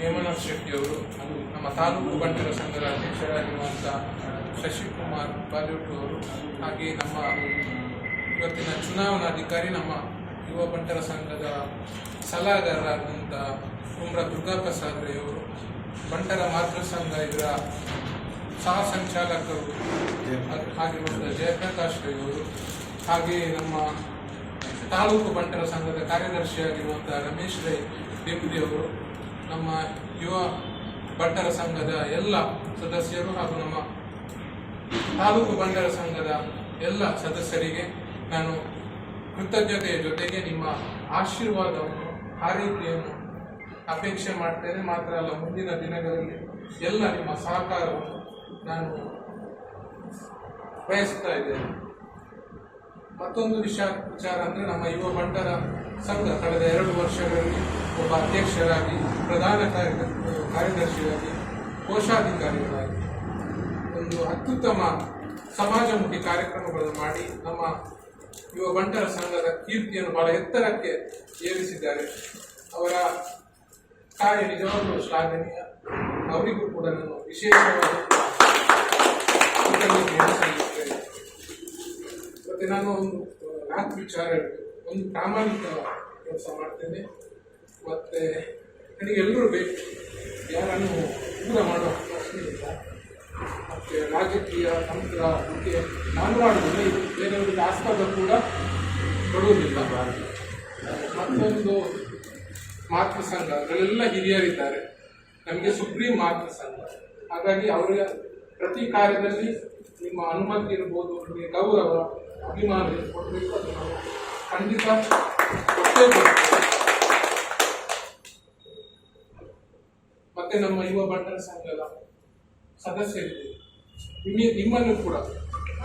ಹೇಮನಾಥ್ ಶೆಟ್ಟಿ ಅವರು, ನಮ್ಮ ತಾಲೂಕು ಬಂಟರ ಸಂಘದ ಅಧ್ಯಕ್ಷರಾಗಿರುವಂಥ ಶಶಿಕುಮಾರ್ ಬಾಲ್ಯೂಟು ಅವರು, ಹಾಗೆ ನಮ್ಮ ಇವತ್ತಿನ ಚುನಾವಣಾಧಿಕಾರಿ, ನಮ್ಮ ಯುವ ಬಂಟರ ಸಂಘದ ಸಲಹಾಗಾರರಾದಂಥ ಕುಮ್ರ ದುರ್ಗಾಪ್ರಸಾದ್ ರೈ ಅವರು, ಬಂಟರ ಮಾತೃ ಸಂಘ ಇದರ ಸಹ ಸಂಚಾಲಕರು ಆಗಿರುವಂಥ ಜಯಪ್ರಕಾಶ್ ರೈ ಅವರು, ಹಾಗೆಯೇ ನಮ್ಮ ತಾಲೂಕು ಬಂಟರ ಸಂಘದ ಕಾರ್ಯದರ್ಶಿಯಾಗಿರುವಂಥ ರಮೇಶ್ ರೈ ಡೆಪ್ಯೂಟಿ ಅವರು, ನಮ್ಮ ಯುವ ಬಂಟರ ಸಂಘದ ಎಲ್ಲ ಸದಸ್ಯರು ಹಾಗೂ ನಮ್ಮ ತಾಲೂಕು ಬಂಟರ ಸಂಘದ ಎಲ್ಲ ಸದಸ್ಯರಿಗೆ ನಾನು ಕೃತಜ್ಞತೆಯ ಜೊತೆಗೆ ನಿಮ್ಮ ಆಶೀರ್ವಾದವನ್ನು, ಹಾರೈಕೆಯನ್ನು ಅಪೇಕ್ಷೆ ಮಾಡ್ತೇನೆ. ಮಾತ್ರ ಅಲ್ಲ, ಮುಂದಿನ ದಿನಗಳಲ್ಲಿ ಎಲ್ಲ ನಿಮ್ಮ ಸಹಕಾರವನ್ನು ನಾನು ಬಯಸ್ತಾ ಇದ್ದೇನೆ. ಮತ್ತೊಂದು ವಿಚಾರ ಅಂದ್ರೆ, ನಮ್ಮ ಯುವ ಬಂಟರ ಸಂಘ ಕಳೆದ 2 ವರ್ಷಗಳಲ್ಲಿ ಒಬ್ಬ ಅಧ್ಯಕ್ಷರಾಗಿ, ಪ್ರಧಾನ ಕಾರ್ಯದರ್ಶಿಯಾಗಿ, ಕೋಶಾಧಿಕಾರಿಗಳಾಗಿ ಒಂದು ಅತ್ಯುತ್ತಮ ಸಮಾಜಮುಖಿ ಕಾರ್ಯಕ್ರಮಗಳನ್ನು ಮಾಡಿ ನಮ್ಮ ಯುವ ಬಂಟರ ಸಂಘದ ಕೀರ್ತಿಯನ್ನು ಬಹಳ ಎತ್ತರಕ್ಕೆ ಏರಿಸಿದ್ದಾರೆ. ಅವರ ಕಾರ್ಯ ನಿಜವಾಗಲೂ ಶ್ಲಾಘನೀಯ. ಅವರಿಗೂ ಕೂಡ ನಾನು ವಿಶೇಷವಾಗಿ ಕೃತಜ್ಞತೆಯನ್ನು ಸಲ್ಲಿಸ್ತೇನೆ. ಮತ್ತೆ ನಾನು ಒಂದು ನಾಲ್ಕು ವಿಚಾರ ಹೇಳ್ತೇನೆ. ಒಂದು, ಪ್ರಾಮಾಣಿಕ ಕೆಲಸ ಮಾಡ್ತೇನೆ. ಮತ್ತೆ ನನಗೆ ಎಲ್ಲರೂ ಬೇಕು, ಯಾರನ್ನು ದೂರ ಮಾಡುವ ಪ್ರಶ್ನೆ ಇಲ್ಲ. ಮತ್ತೆ ರಾಜಕೀಯ ತಂತ್ರ ಬಗ್ಗೆ ನಾನು ಮಾಡುವುದಿಲ್ಲ. ಇದು ಬೇರೆಯವರಿಗೆ ಆಸ್ಪದ ಕೂಡ ಕೊಡುವುದಿಲ್ಲ. ಮತ್ತೊಂದು, ಮಾತೃ ಸಂಘ, ಅದರಲ್ಲೆಲ್ಲ ಹಿರಿಯರಿದ್ದಾರೆ. ನಮಗೆ ಸುಪ್ರೀಂ ಮಾತೃ ಸಂಘ. ಹಾಗಾಗಿ ಅವರ ಪ್ರತಿ ಕಾರ್ಯದಲ್ಲಿ ನಿಮ್ಮ ಅನುಮತಿ ಇರ್ಬೋದು, ನಿಮಗೆ ಗೌರವ, ಅಭಿಮಾನ ಏನು ಕೊಡಬೇಕು, ಅದು ನಾವು ಖಂಡಿತ ಕೊಟ್ಟೇ ಕೊಡ್ತೇವೆ. ಮತ್ತೆ ನಮ್ಮ ಯುವ ಬಂಟರ ಸಂಘದ ಸದಸ್ಯರಿದ್ದೀರಿ. ನಿಮ್ಮನ್ನು ಕೂಡ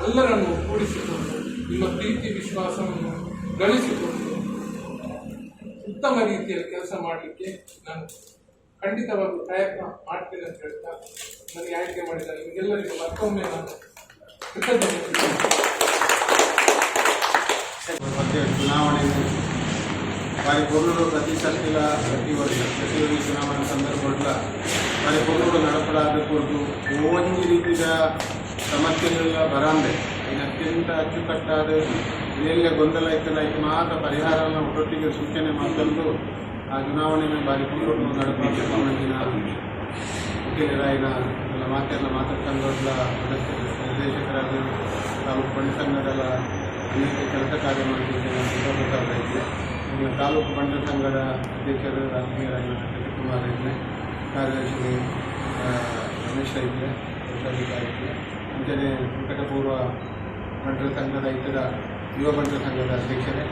ಎಲ್ಲರನ್ನು ಕೂಡಿಸಿಕೊಂಡು, ನಿಮ್ಮ ಪ್ರೀತಿ ವಿಶ್ವಾಸವನ್ನು ಗಳಿಸಿಕೊಂಡು ಉತ್ತಮ ರೀತಿಯಲ್ಲಿ ಕೆಲಸ ಮಾಡಲಿಕ್ಕೆ ನಾನು ಖಂಡಿತವಾಗ್ಲೂ ಪ್ರಯತ್ನ ಮಾಡ್ತೇನೆ ಅಂತ ಹೇಳ್ತಾ, ನನಗೆ ಆಯ್ಕೆ ಮಾಡಿದ ನಿಮಗೆಲ್ಲರಿಗೂ ಮತ್ತೊಮ್ಮೆ ನಾನು ಕೃತಜ್ಞತೆ. ಮತ್ತು ಚುನಾವಣೆ ಬಾರಿ ಪೊರ್ಲುಡು ಪ್ರತಿ ಸರ್ತಿಲ, ಪ್ರತಿ ವರ್ಷ, ಪ್ರತಿ ವರ್ಷ ಚುನಾವಣೆ ಸಂದರ್ಭಡ್ಲ ಬಾರಿ ಪೊರ್ಲುಡು ನಡಪಡಾದ ಕೊರ್ದು ಒಂಜಿ ರೀತಿಯ ಸಮಸ್ಯೆಗಳೆಲ್ಲ ಬರಾಂದೆ ಇನ್ನು ಅತ್ಯಂತ ಅಚ್ಚುಕಟ್ಟಾದ ಎಲ್ಲೆಲ್ಲ ಗೊಂದಲ ಇತ್ತಲ್ಲ, ಐಕ್ ಮಾತ್ರ ಪರಿಹಾರನ ಒಟ್ಟೊಟ್ಟಿಗೆ ಸೂಚನೆ ಮಾಡ್ಕೊಂಡು ಆ ಚುನಾವಣೆನ ಬಾರಿ ಪೊರ್ಲುಡು ನಡಪಡ ವಕೀಲರಾಯಿನ ಎಲ್ಲ ಮಾತೆಲ್ಲ ಮಾತಾಡ್ಕೊಂಡು ಸದಸ್ಯರು, ನಿರ್ದೇಶಕರಾದ, ತಾಲೂಕು ಬಂಟ ಸಂಘದ ಅನೇಕ ಕೆಲಸ ಕಾರ್ಯ ಮಾಡ್ತಿದ್ದೇನೆ ದುರ್ಗಾಪ್ರಸಾದ್ ರೈತರೆ, ಇನ್ನು ತಾಲೂಕು ಬಂಟ ಸಂಘದ ಅಧ್ಯಕ್ಷರು ಆತ್ಮೀಯರಾಗಿನ ಶಶಿಕುಮಾರ್ ರೈತರೆ, ಕಾರ್ಯದರ್ಶಿ ರಮೇಶ್ ರೈತರೆ, ಕೋಶಾಧಿಕಾರಿ, ಅಂಚನೆ ನಿಕಟಪೂರ್ವ ಬಂಟರ ಸಂಘದ ಇತರ ಯುವ ಬಂಟರ ಸಂಘದ ಅಧ್ಯಕ್ಷರೇ,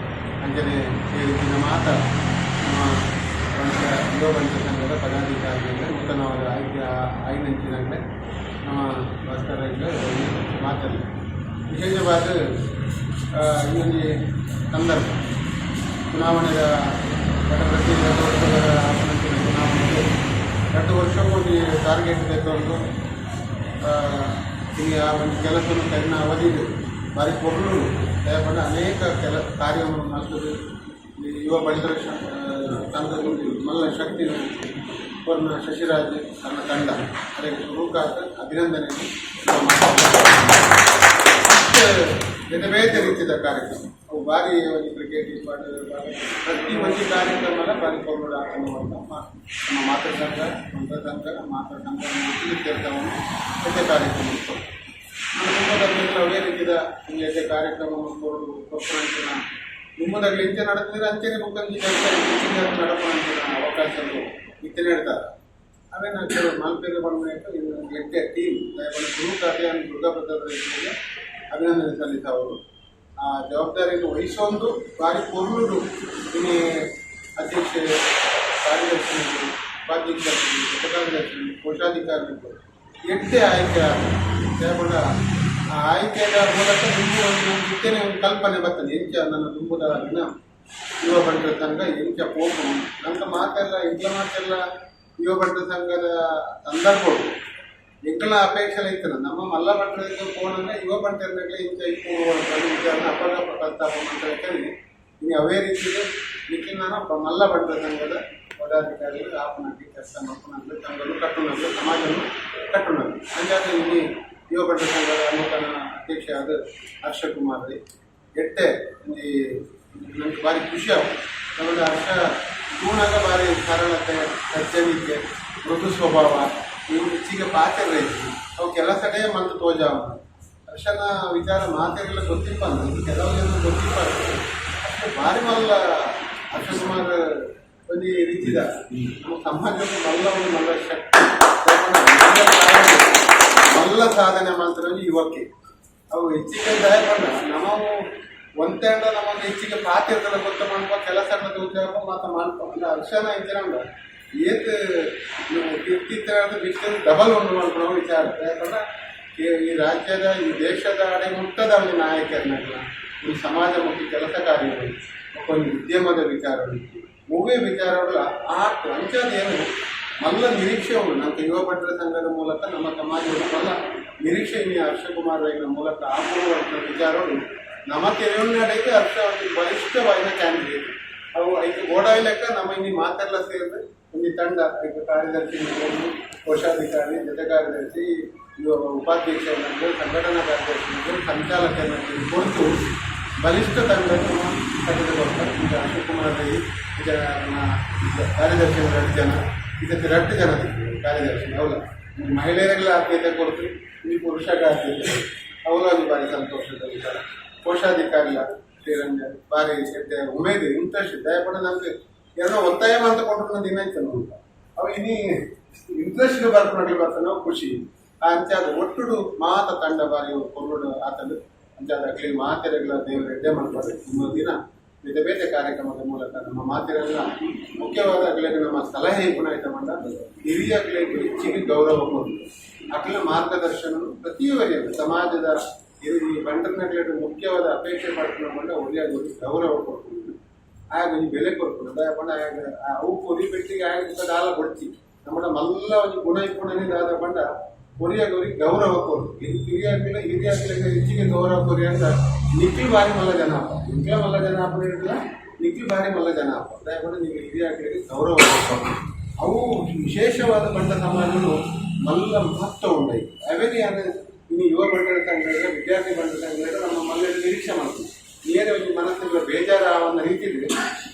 ಅಂಚನೆ ಸೇರಿಸಿದ ಮಾತ ನಮ್ಮ ಬಂಟ ಯುವ ಬಂಟರ ಸಂಘದ ಪದಾಧಿಕಾರಿಗಳೇ, ನೂತನವಾದ ಆಯ್ಕೆ ಆಯ್ನಂಚಿನಾಗಲೇ ನಮ್ಮ ಭಾಸ್ಕರ್ ರೈತರು ಮಾತಲ್ಲಿ ವಿಶೇಷವಾದ ಈ ಒಂದು ಸಂದರ್ಭ ಚುನಾವಣೆಯ ಪ್ರತಿ 2 ವರ್ಷಗಳ ಆಪನಂಚಿನ ಚುನಾವಣೆಗೆ 2 ವರ್ಷಕ್ಕೂ ಒಂದು ಟಾರ್ಗೆಟ್ ತೆಗೆದು ಇಲ್ಲಿ ಆ ಒಂದು ಕೆಲಸವನ್ನು ಕರಿನ ಅವಧಿಗೆ ಬಾರಿ ಪೊರ್ಲು ದಯಪಂಡ ಅನೇಕ ಕಾರ್ಯವನ್ನು ಮಾಡ್ತದೆ. ಈ ಯುವ ಬಂಟರ ಸಂಘದ ಮಲ್ಲ ಶಕ್ತಿ ಪೂರ್ಣ ಶಶಿರಾಜ್ ತನ್ನ ತಂಡ, ಅದಕ್ಕೆ ಸುರುಕಾದ ಅಭಿನಂದನೆ. ಮತ್ತೆ ಬೇರೆ ಬೇರೆ ರೀತಿಯ ಕಾರ್ಯಕ್ರಮ ಅವು ಬಾರಿ ಒಂದು ಕ್ರಿಕೆಟ್ ಪ್ರತಿ ಒಂದು ಕಾರ್ಯಕ್ರಮ ಬಾರಿ ಪೊರ್ಲುಡು ಅನ್ನುವಂಥ ನಮ್ಮ ಮಾತೃ ಸಂಘ, ಬಂಟರ ಸಂಘ, ಮಾತೃ ಸಂಘ ಸೇರ್ತವನ್ನು ಹೆಚ್ಚು ಕಾರ್ಯಕ್ರಮ ಇತ್ತು. ನಮ್ಮ ಕುಟುಂಬದ ಅವೇ ರೀತಿಯ ಹಿಂಗೆ ಕಾರ್ಯಕ್ರಮ ಕೊಡ್ಕೊಂತಿನ ನಿಮ್ಮದಾಗಲಿ ಇಂಚೆ ನಡೆದ್ರೆ ಅಂಚೆನೆ ಬುಕ್ಕಂಜಿ ಕೆಲಸ ನಡಪಂಚಿನ ಅವಕಾಶಗಳು ಇತ್ತೆ ಹೇಳ್ತಾರೆ. ಅವೇ ನಾವು ಕೆಲವು ಮಲ್ಪೆಗೆ ಬಂದ ಇನ್ನು ಎಡ್ಡೆ ಟೀಮ್ ಗುರು ಕಾರ್ಯ ದುರ್ಗಾಪ್ರಸಾದ್ ರೈತರಿಗೆ ಅಭಿನಂದನೆ ಸಲ್ಲಿಸವರು. ಆ ಜವಾಬ್ದಾರಿಯನ್ನು ವಹಿಸೊಂದು ಬಾರಿ ಪೊರ್ಲುಡು ಇಲ್ಲಿ ಅಧ್ಯಕ್ಷ, ಕಾರ್ಯದರ್ಶಿಗಳು, ಉಪಾಧ್ಯಕ್ಷರು, ಉಪಕಾರ್ಯದರ್ಶಿಗಳು, ಕೋಶಾಧಿಕಾರಿಗಳು ಎಡ್ಡೆ ಆಯ್ಕೆ ಆದ ಆ ಆಯ್ಕೆಯ ಮೂಲಕ ದುಂಬು ಒಂದು ನಮ್ಗೆ ಇತ್ತೇನೆ ಒಂದು ಕಲ್ಪನೆ ಬರ್ತದೆ, ಎಂಚ ನನ್ನ ದುಂಬುದ ದಿನ ಯುವ ಬಂಟರ ಸಂಘ ಎಂಚ ಪೋಪು. ನಮ್ಮ ಮಾತೆಲ್ಲ, ಎಂಕ್ಲ ಮಾತೆಲ್ಲ ಯುವ ಬಂಟರ ಸಂಘದ ಸಂದರ್ಭಗಳು ಎಂಕಲ್ನ ಅಪೇಕ್ಷೆ ಇತ್ತು. ನಮ್ಮ ಮಲ್ಲ ಬಂಟರ ಫೋನ್ ಅಂದ್ರೆ ಯುವ ಬಂಟರ್ನಾಗಲೇ ಇಂಚ ಇಪ್ಪು ವಿಚಾರನ ಅಪಗ ಪ್ರಸ್ತಾಪ ಅಂತ ಹೇಳಿ. ಇನ್ನು ಅವೇ ರೀತಿಗೆ ನಿಖಿಲ್ ಮಲ್ಲ ಬಂಟರ ಸಂಘದ ಪದಾಧಿಕಾರಿಗಳು ಆಪನಾಗಿ ಕೆಲಸ ಮಲ್ಪುನಂದು ಸಂಘನು ಕಟ್ಟುನಂದು ಸಮಾಜನು ಕಟ್ಟುನಂದು. ಅಂಚಾದ ಇಲ್ಲಿ ಯುವ ಬಂಟರ ಸಂಘದ ನೂತನ ಅಧ್ಯಕ್ಷ ಆದ ಹರ್ಷ ಕುಮಾರ್ ರೈ ಎಟ್ಟೆ ಈ ನನಗೆ ಭಾರಿ ಖುಷಿ ಆವು. ನಮ್ಮದು ಹರ್ಷ ತೂಣಾಗ ಭಾರಿ ಸರಳತೆ, ಸಜ್ಜನಿಕೆ, ಮೃದು ಸ್ವಭಾವ, ಇವು ಹೆಚ್ಚಿಗೆ ಪಾತ್ರ ಐತಿ. ಅವು ಕೆಲಸಡೇ ಮಂತ್ ತೋಜಾವ. ಹರ್ಷನ ವಿಚಾರ ಮಾತೆಲ್ಲ ಗೊತ್ತಿಪ್ಪ ಅಂದ್ರೆ ಕೆಲವು ಜನ ಗೊತ್ತಿಪ್ಪ. ಅಷ್ಟು ಭಾರಿ ಮಲ್ಲ ಹರ್ಷ ಕುಮಾರ್ ಒಂದು ರೀತಿದ ನಮ್ಮ ಸಮಾಜಕ್ಕೆ ಮಲ್ಲ ಒಂದು ಮಲ್ಲ ಶಕ್ತಿ, ಮಲ್ಲ ಸಾಧನೆ ಮಾಡ್ತಾರೆ ಯುವಕ್ಕೆ. ಅವು ಹೆಚ್ಚಿಗೆ ದಯಪಂಡ ನಮವು ಒಂತೆಂಡ ನಮಗೆ ಹೆಚ್ಚಿಗೆ ಪಾತಿರ್ತದ ಗೊತ್ತ ಮಾಡ್ಪ ಕೆಲಸ ಉದ್ಯೋಗ ಮಾತ ಮಾಡ್ಪ. ಅಂದ್ರೆ ಹರ್ಷನ ಇದ್ದಿರಂಗ ಏತ್ ನೀವು ಕೀರ್ತಿತ್ತ ಬಿಟ್ಟು ಡಬಲ್ ಒಂದು ಮಾಡ್ಕೊಳೋ ವಿಚಾರ. ಯಾಕಂದ್ರೆ ಈ ರಾಜ್ಯದ, ಈ ದೇಶದ ಅಡೆ ಮುಟ್ಟದ ಒಂದು ನಾಯಕರನ್ನೆಲ್ಲ, ಈ ಸಮಾಜಮುಖಿ ಕೆಲಸ ಕಾರ್ಯಗಳು, ಒಂದು ಉದ್ಯಮದ ವಿಚಾರಗಳು, ಒವ್ವೇ ವಿಚಾರಗಳ ಆರ್ಟ್ ಅಂಚಾದ ಏನು ಮಲ್ಲ ನಿರೀಕ್ಷೆ ಉಂಟು ನಮ್ಮ ಯುವ ಬಂಟರ ಸಂಘದ ಮೂಲಕ. ನಮ್ಮ ಸಮಾಜದ ಮಲ್ಲ ನಿರೀಕ್ಷೆ ಈ ಹರ್ಷಕುಮಾರ್ ರೈನ ಮೂಲಕ ಆಗುವ ವಿಚಾರಗಳು ನಮ್ಮ ತೆರೆಯುನ್ನಡೆಗೆ. ಹರ್ಷ ಒಂದು ಬಲಿಷ್ಠವಾದ ಕ್ಯಾಂಡಿಡೇಟ್. ಅವು ಐದು ಗೋಡಾಯಿ ಲೆಕ್ಕ ನಮ್ಮ ಇಲ್ಲಿ ಮಾತೆಲ್ಲ ಸೇರಿದ್ರೆ ಒಂದು ತಂಡ. ಈಗ ಕಾರ್ಯದರ್ಶಿ, ಕೋಶಾಧಿಕಾರಿ, ಜೊತೆ ಕಾರ್ಯದರ್ಶಿ, ಉಪಾಧ್ಯಕ್ಷರನ್ನು, ಸಂಘಟನಾ ಕಾರ್ಯದರ್ಶಿ, ಸಂಚಾಲಕರನ್ನು ಕೊಟ್ಟು ಬಲಿಷ್ಠ ತಂಡವನ್ನು ಕಟ್ಟಿದುಕೊಳ್ತಾರೆ. ಈಗ ಅಶೋಕುಮಾರ್ ರೈ, ಈಗ ನಮ್ಮ ಕಾರ್ಯದರ್ಶಿ ಎರಡು ಜನ, ಇದಕ್ಕೆ ಎರಡು ಜನ ಕಾರ್ಯದರ್ಶಿ ಅವಲ್ಲ. ಮಹಿಳೆಯರಿಗೆಲ್ಲ ಆದ್ಯತೆ ಕೊಡ್ತು, ಈ ಪುರುಷಗೆ ಆದ್ಯತೆ ಅವರ ಭಾರಿ ಸಂತೋಷದ ವಿಚಾರ. ಕೋಶಾಧಿಕಾರಿ ಶ್ರೀರಂಜನ್ ಭಾರಿ ಉಮೇದು, ಇಂಟ್ರೆಸ್ಟ್. ದಯಪಡ ನಮ್ಗೆ ಏನೋ ಒತ್ತಾಯ ಮಾಡ್ಕೊಂಡ್ರು ದಿನ ಇತ್ತು ಅಂತ ಅವು ಇನಿ ಇಂಟ್ರೆಸ್ಟ್ ಬರ್ಕೊಂಡು ಬರ್ತಾನೆ, ಖುಷಿ. ಅಂಚಾದ ಒಟ್ಟುಡು ಮಾತ ತಂಡ ಬಾರಿ ಕೊಲ್ಲುಡು ಆತನು. ಅಂಚಾದ ಅಗ್ಲಿ ಮಾತೆರೆಗಳ ದೇವರು ಎಡ್ಡೆ ಮಾಡ್ತಾರೆ. ನಿಮ್ಮ ದಿನ ಬೇರೆ ಬೇರೆ ಕಾರ್ಯಕ್ರಮದ ಮೂಲಕ ನಮ್ಮ ಮಾತಿರೆಲ್ಲ ಮುಖ್ಯವಾದ ಅಗ್ಲಿಗೆ ನಮ್ಮ ಸಲಹೆ ಗುಣ ಮಂಡ ಹಿರಿಯಗಳಿಗೆ ಹೆಚ್ಚಿಗೆ ಗೌರವ ಕೊಡು, ಅಗ್ಲ ಮಾರ್ಗದರ್ಶನ ಪ್ರತಿಯೊಬ್ಬರಿಗೂ. ಸಮಾಜದ ಈ ಬಂಟರ್ನಗ್ಲಿಗೆ ಮುಖ್ಯವಾದ ಅಪೇಕ್ಷೆ ಪಡ್ಕೊಂಡು ಮಂಡ ಒಳ್ಳೆಯ ಗೌರವ ಕೊಡ್ಕೊಂಡು ಆಗ ಒಂಜಿ ಬೆಲೆ ಕೊಡ್ಕೊಂಡು ದಾಯ ಆಗ ಅವು ಕೊರಿ ಬೆಟ್ಟಿಗೆ ಆಗ ದಾಲ ಕೊಡ್ತಿ. ನಮ್ಮ ಮಲ್ಲ ಒಂಜಿ ಗುಣ ಇಪ್ಪುಣನೆ ದಾದ ಪಂಡ ಕೊರಿಯಾಗವ್ರಿಗೆ ಗೌರವ ಕೊರು, ಹಿರಿಯಾಗಿಲ್ಲ ಹಿರಿಯಾಗಿಲ್ಲ ಹೆಚ್ಚಿಗೆ ಗೌರವ ಕೊರಿ ಅಂತ. ನಿಖಿಲ್ ಬಾರಿ ಮಲ್ಲ ಜನ ಅಪ್ಪ, ನಿಖಿಲ ಮಲ್ಲ ಜನ ಅಪ್ಪನ ಹಿಡಿಲ್ಲ, ನಿಖಿಲ್ ಬಾರಿ ಮಲ್ಲ ಜನ ಅಪ್ಪ. ದಯಪಂಡ ನೀವು ಹಿರಿಯಾಗಲಿಗೆ ಗೌರವ ಕೊಡ್ತಾರೆ. ಅವು ವಿಶೇಷವಾದ ಬಂಟ ಸಮಾಜನು ಮಲ್ಲ ಮಹತ್ವ ಉಂಡೈತಿ. ಅವೇನೇ ಇನ್ನು ಯುವ ಬಂಟರ ಸಂಘ, ವಿದ್ಯಾರ್ಥಿ ಬಂಟರ ಸಂಘ ನಮ್ಮ ಮಲ್ಲ ನಿರೀಕ್ಷೆ ಮಾಡ್ತೀವಿ. ನೇರ ಒಂಜಿ ಮನಸ್ಸಿನ ಬೇಜಾರ ರೀತಿಯಲ್ಲಿ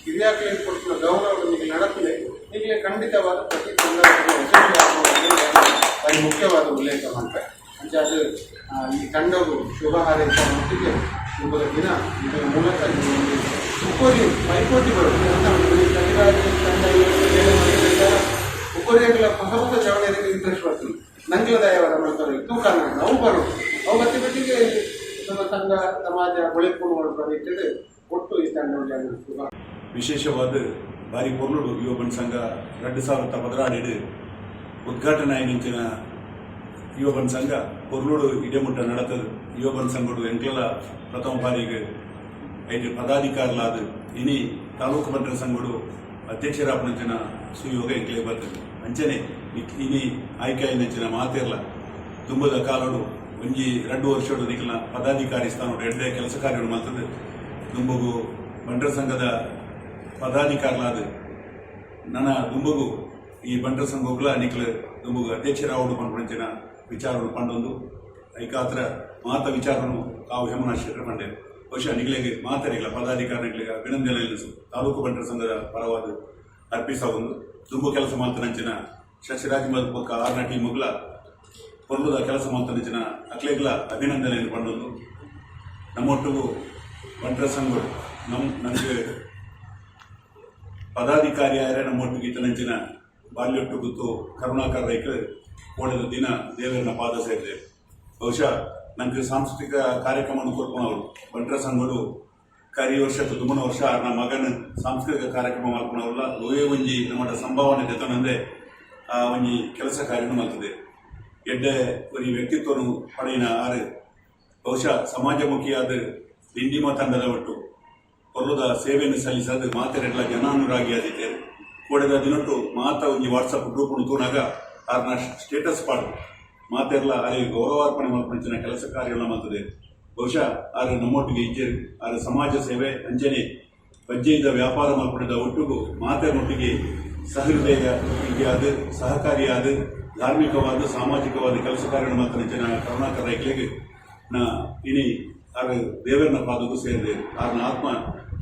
ಹಿರಿಯಾಕ್ಲಿಗೆ ಕೊಟ್ಟಿನ ಗೌರವ ನಿಮಗೆ ನಡಪಲೆ ನಿಮಗೆ ಖಂಡಿತವಾದ ಪ್ರತಿ ಸಂದರ್ಭದಲ್ಲಿ ಯಶಸ್ವಿ ಅದು ಮುಖ್ಯವಾದ ಉಲ್ಲೇಖ ಮಾಡ್ತಾರೆ. ಅಂಚಾದ ಈ ತಂಡವು ಶುಭ ಹಾರೈಸುವ ಮಟ್ಟಿಗೆ ಶುಭದ ದಿನ ಇದರ ಮೂಲಕ ಉಕ್ಕೋರಿ ಪೈಪೋಟಿ ಬರುತ್ತೆ ಅಂತ ತಂಡ. ಉಕ್ಕೋರಿಯಾಗಲ ಹೊಸ ಹೊಸ ಜವಳಿಯರಿಗೆ ಇಂಟ್ರೆಸ್ಟ್ ಬರ್ತದೆ. ನಂಗ್ಲ ದಯವರ ಮಾಡ್ತಾರೆ ತೂಕ ನಾವು ಬರು ಅವು ಬತ್ತಿ ಬಿಟ್ಟಿಗೆ ನಮ್ಮ ಸಂಘ ಸಮಾಜ ಒಳಿಪು ನಿಟ್ಟಿದ್ದು ಒಟ್ಟು ಈ ತಂಡ ಶುಭ. ವಿಶೇಷವಾದ ಬಾರಿ ಪೊರ್ಲುಡು ಯುವ ಬಂಟ್ ಸಂಘ 2012 ಉದ್ಘಾಟನೆ ನಿಂಚಿನ ಯುವ ಬಂಟ್ ಸಂಘ ಪೊರ್ಲುಡು ಇಡೆಮುಟ್ಟ ನಡತದು. ಯುವ ಬಂಟ್ ಸಂಘಡು ಎಂಕ್ಲಲ ಪ್ರಥಮ ಬಾರಿಗೆ ಐದು ಪದಾಧಿಕಾರಿಲಾದ ಇನಿ ತಾಲೂಕು ಬಂಟರ ಸಂಘಡು ಅಧ್ಯಕ್ಷರಾಪನಂಚಿನ ಸುಯೋಗ ಎಂಕ್ಲೆ ಬರ್ತದೆ. ಅಂಚನೆ ಇನಿ ಆಯ್ಕೆ ನಂಚಿನ ಮಾತಿರ್ಲ ತುಂಬದ ಕಾಲಡು ಒಂಜಿ 2 ವರ್ಷಡು ನಿಖಿಲ್ನ ಪದಾಧಿಕಾರಿ ಸ್ಥಾನ ಎಡ್ಡೆ ಕೆಲಸ ಕಾರ್ಯಗಳು ಮಲ್ತದೆ. ದುಂಬಗು ಬಂಟರ ಸಂಘದ ಪದಾಧಿಕಾರಿಲಾದ ನನ್ನ ದುಂಬಗು ಈ ಬಂಟರ ಸಂಘ ನಿಖಿಲ್ ದುಂಬಗು ಅಧ್ಯಕ್ಷರಾವಡು ಪನ್ಪುನಂಚಿನ ವಿಚಾರನು ಪಂಡೊಂದು ಐಕಾತ್ರ ಮಾತ ವಿಚಾರನು ಕಾವು ಹೇಮನಾಥ್ ಶೆಟ್ಟರ್ ಪಂಡೆ. ಬಹುಶಃ ನಿಗಲಿಗೆ ಮಾತರಿಗಳ ಪದಾಧಿಕಾರಿಗಳಿಗೆ ಅಭಿನಂದನೆ ತಾಲೂಕು ಬಂಟರ ಸಂಘದ ಪರವಾದ ಅರ್ಪಿಸ. ಒಂದು ದುಂಬು ಕೆಲಸ ಮಾತನಂಚಿನ ಶಶಿರಾಜ್ ಬೊಕ್ಕ ಆರ್ನ ಟೀಮುಗ್ಲ ಪೊರ್ಲುದ ಕೆಲಸ ಮಾತನಂಚಿನ ಅಕ್ಲೆಗ್ಲ ಅಭಿನಂದನೆಯನ್ನು ಪಂಡೊಂದು, ನಮ್ಮೊಟ್ಟಿಗೂ ಬಂಟರ ಸಂಘ ನನಗೆ ಪದಾಧಿಕಾರಿ ಆದ್ರೆ ನಮ್ಮೊಟ್ಟಿಗೆ ಇತನಂಚಿನ ಬಾಲ್ಯೊಟ್ಟು ಗೊತ್ತು ಕರುಣಾಕರ್ ರೈಕರು ಓಡದ ದಿನ ದೇವರನ್ನ ಪಾದ ಸೇರಿದೆ. ಬಹುಶಃ ನನಗೆ ಸಾಂಸ್ಕೃತಿಕ ಕಾರ್ಯಕ್ರಮವನ್ನು ಕೊರ್ಪುನವರು ಬಂಟರ ಸಂಘಡು ಕರಿ ವರ್ಷ ತುಮನ ವರ್ಷ ನನ್ನ ಮಗನ ಸಾಂಸ್ಕೃತಿಕ ಕಾರ್ಯಕ್ರಮ ಮಲ್ಪುನವರಲ್ಲ. ಒವೇ ಒಂಜಿ ನಮ್ಮ ಸಂಭಾವನೆ ದೆತೊನಂದೆ ಆ ಒಂಜಿ ಕೆಲಸ ಕಾರ್ಯನು ಮಲ್ತದೆ. ಎಡ್ಡೆ ಒಂಜಿ ವ್ಯಕ್ತಿತ್ವನು ಪಡೆಯಿನ ಆರು ಬಹುಶಃ ಸಮಾಜಮುಖಿಯಾದ ದಿಂಡಿಮ ತಂಡದ ಒಟ್ಟು ಪೊರ್ಲುದ ಸೇವೆಯನ್ನು ಸಲ್ಲಿಸದು ಮಾತೆರೆಡ್ಲ ಜನಾನುರಾಗಿ ಆದಿತ್ತೇವೆ. ಕೂಡದ ದಿನೊಟ್ಟು ಮಾತ ಒಂಜಿ ವಾಟ್ಸಪ್ ಗ್ರೂಪ್ ತೂನಾಗ ಆರ್ನ ಸ್ಟೇಟಸ್ ಪಾಡು ಮಾತೆರ್ಲ ಅರೆ ಗೌರವಾರ್ಪಣೆ ಮಲ್ಪಂಚಿನ ಕೆಲಸ ಕಾರ್ಯಗಳನ್ನ ಮಲ್ತದೆ. ಬಹುಶಃ ಆರು ನಮ್ಮೊಟ್ಟಿಗೆ ಇಜ್ಜೆರ್. ಆರು ಸಮಾಜ ಸೇವೆ ಅಂಚನೆ ಬಜ್ಜೆಯಿಂದ ವ್ಯಾಪಾರ ಮಲ್ಪಡಿದ ಒಟ್ಟುಗು ಮಾತೆನೊಟ್ಟಿಗೆ ಸಹೃದಯ ರೀತಿಯಾದ, ಸಹಕಾರಿಯಾದ, ಧಾರ್ಮಿಕವಾದ, ಸಾಮಾಜಿಕವಾದ ಕೆಲಸ ಕಾರ್ಯ ಮಾತ್ರ ಜನ ಕರುಣಾಕರ ರೈಕ್ಲೆಗ್ ನಾ ಇನಿ ಆರು ದೇವರನ ಪಾದಕ್ಕೂ ಸೇರಿದೆ. ಆರ್ನ ಆತ್ಮ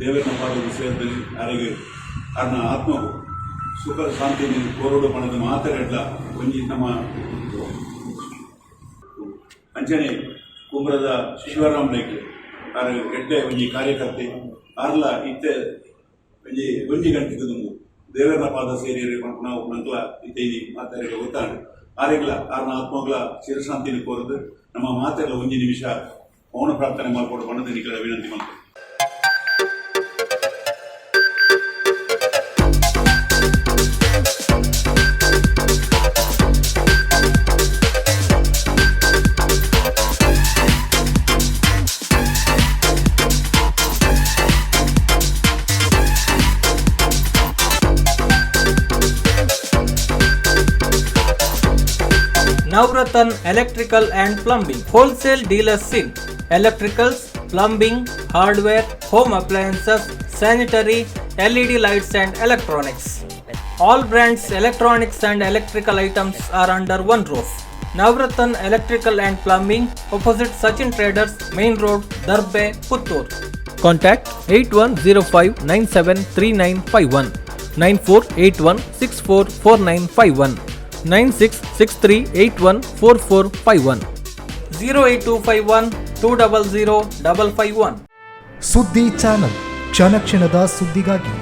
ದೇವರನ ಪಾದಕ್ಕೂ ಸೇರಿದೆ. ಆರಿಗೆ ಆರ್ನ ಆತ್ಮಗೂ ಸುಖ ಶಾಂತಿ ಕೋರೋಡು ಪಣದ ಮಾತೆರೆಡ್ಲ ಒಂಜಿ ನಮ್ಮ ಅಂಚನೆ ಕುಂಬ್ರದ ಶಿವರಾಮ್ ನಾಯ್ಕ ಆರ್ ಎಡ್ಡೆ ಒಂಜಿ ಕಾರ್ಯಕರ್ತೆ. ಆರ್ಲ ಇತ್ತೆ ಒಂಜಿ ಒಂಜಿ ಗಂಟೆಗೆ ದುಂಬು ದೇವರನ ಪಾದ ಸೇರಿ ನಾವು ನಂಕಲ ಇತ್ತೆ ಇನಿ ಮಾತೆರೆಗ್ಲ ಗೊತ್ತಾಂಡ್. ಆರೆಗ್ಲ ಆರ್ನ ಆತ್ಮಗ್ಲ ಚಿರಶಾಂತಿನ ಕೋರದು ನಮ್ಮ ಮಾತೆರ್ಲ ಒಂಜಿ ನಿಮಿಷ ಮೌನ ಪ್ರಾರ್ಥನೆ ಮಲ್ಪೊಡು ಪಂಡುದು ನಿಕಲ ವಿನಂತಿ ಮಲ್ಪೊಡು. Navratan Electrical and Plumbing Wholesale Dealers in Electricals, Plumbing, Hardware, Home Appliances, Sanitary, LED lights and Electronics. All brands electronics and electrical items are under one roof. Navratan Electrical and Plumbing, opposite Sachin Traders, Main Road, Darbe, Puttur. Contact 8105973951, 9481644951, 9663814451, 08251 200 551. ಸುದ್ದಿ channel, ಕ್ಷಣ ಕ್ಷಣದ ಸುದ್ದಿಗಾಗಿ.